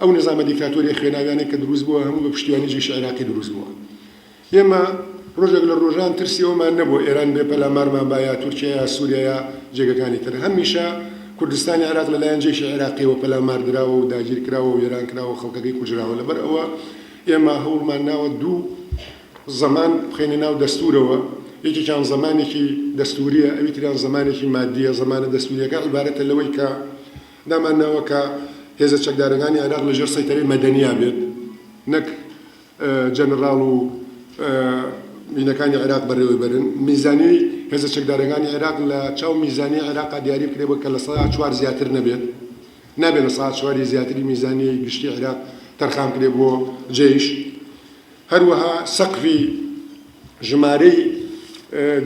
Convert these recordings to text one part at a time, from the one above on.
ئەو نیزامە دیکتاتۆریە خوێناویانەی کە دروست بووە هەموو بە پشتیوانی جەیشی عێراقی دروست بووە. ئێمە ڕۆژێک لە ڕۆژان ترسی ئەومان نەبووە ئێران بێ پەلامارمان با یا تورکیا یا سوریا یا جێگەکانی تر. هەمیشە کوردستانی عێراق لە لایەن جەیشی عێراقیەوە پەلامار دراوە و داگیر کراوە و وێران کراوە و خەڵکەکەی کوژراوە. لەبەر ئەوە ئێمە هەوڵمان ناوە دوو زەمان بخەینە ناو دەستوورەوە، یەکێکیان زەمانێکی دەستوورییە، ئەوی تریان زەمانێکی مادییە. زەمانە دەستوورییەکە عیبارەتە لەوەی کە دامان ناوە کە هێزە چەکدارەکانی عێراق لە ژێر سەیتەرەی مەدەنیا بێت نەک جەنەڕاڵ و مینەکانی عێراق بەڕێوەی بەرن. میزانیی هێزە چەکدارەکانی عێراق لە چاو میزانیی عێراقا دیاری بکرێت کە 4% زیاتر نەبێت. نابێت 4% ی زیاتری میزانیی گشتی عێراق تەرخان بکرێت بۆ جەیش. هەروەها سەقفی ژمارەی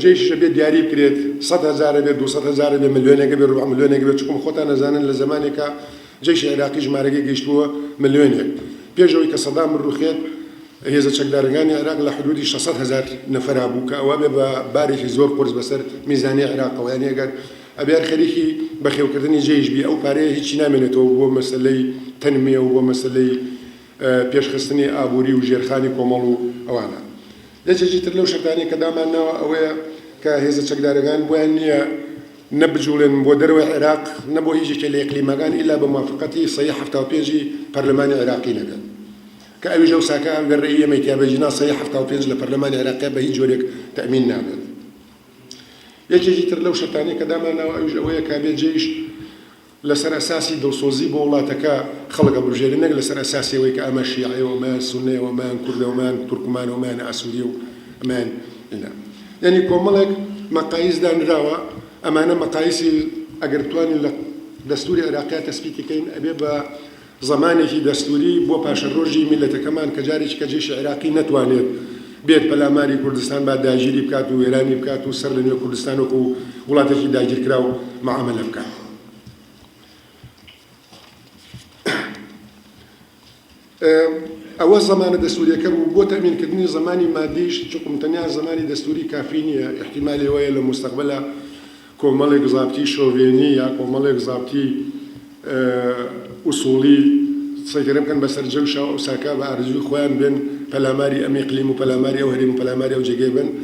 جەیشیش ئەبێت دیاری بکرێت، 100,000 ئەبێت، 200 هەزار ئەبێت، ملیۆنێک ئەبێت، ڕوبع ملیۆنێک ئەبێت، چونکە خۆتان ئەزانن لە زەمانێکا جەیشی عێراقی ژمارەکەی گەیشتبووە ملیۆنێک. پێش ئەوەی کە سەدام بڕوخێت هێزە چەکدارەکانی عێراق لە حدودی 600 هەزار نەفەرا بوو کە ئەوە بێ بە بارێکی زۆر قورس بەسەر میزانیەی عێراقەوە. یانی ئەگەر ئەبێ هەر خەریکی بەخێوکردنی جەیش بی ئەو پارەیە هیچی نامێنێتەوە بۆ مەسەلەی تەنمیە و بۆ مەسەلەی پێشخستنی ئابووری و ژێرخانی کۆمەڵ و ئەوانە. یەکێکی تر لەو شەرتانەی کە دامان ناوە ئەوەیە کە هێزە چەکدارەکان بۆیان نییە نە بجوڵێن بۆ دەرەوەی عێراق نە بۆ هیچ یەکێ لە ئیقلیمەکان ئیلا بە موافقەتی سەی 75 ی پەرلەمانی عێراقی نەبێت کە ئەویش ئەو ساکە ئەگەر رەئی ئێمەی تیا بێت ژنا سەی 75 لە پەرلەمانی عێراقیا بە هیچ جۆرێک تەئمین نابێت. یەکێکی تر لەو شەرتانەی کە دامان ناوە ئەویش ئەوەیە کە بێ جەیش لەسەر ئەساسی دڵسۆزی بۆ وڵاتەکە خەڵک هەڵبژێرێ نەک لەسەر ئەساسی ئەوەی کە ئەمە شیعەیە و ئەمەیان سوننەیە و ئەمەیان کوردە و ئەمەیان تورکمانە و ئەمەیان ئاسوریە و ئەمەیان ئینا یانی کۆمەڵێک مەقایس دانراوە ئەمانە مەقایسی ئەگەر بتوانین لە دەستوری عێراقیا تەسبیتی کەین ئەبێ بە زمانێکی دەستوری بۆ پاشەرۆژی میللەتەکەمان کە جارێکی کە جەیشی عێراقی نەتوانێت بێت پەلاماری کوردستان با داگیری بکات و وێرانی بکات و سەر لە نوێ کوردستان وەکو وڵاتێکی داگیرکراو معامەلە بکات. ئەوە زمانە دەستوریەکە بوو بۆ تەئمینکردنی زمانی مادیش چونکم تەنیا زمانی دەستوری کافی نییە ئیحتیمالی ئەوەیە لە موستەقبەلا کۆمەڵێک زابتی شۆڤێنی یا کۆمەڵێک زابتی ئوسوڵی سەیتەرە بکەن بەسەر جەوشا و ئەوساکە بە ئارەزووی خۆیان بێن پەلاماری ئەم ئیقلیم و پەلاماری ئەو هەرێم و پەلاماری ئەو جێگەی بن.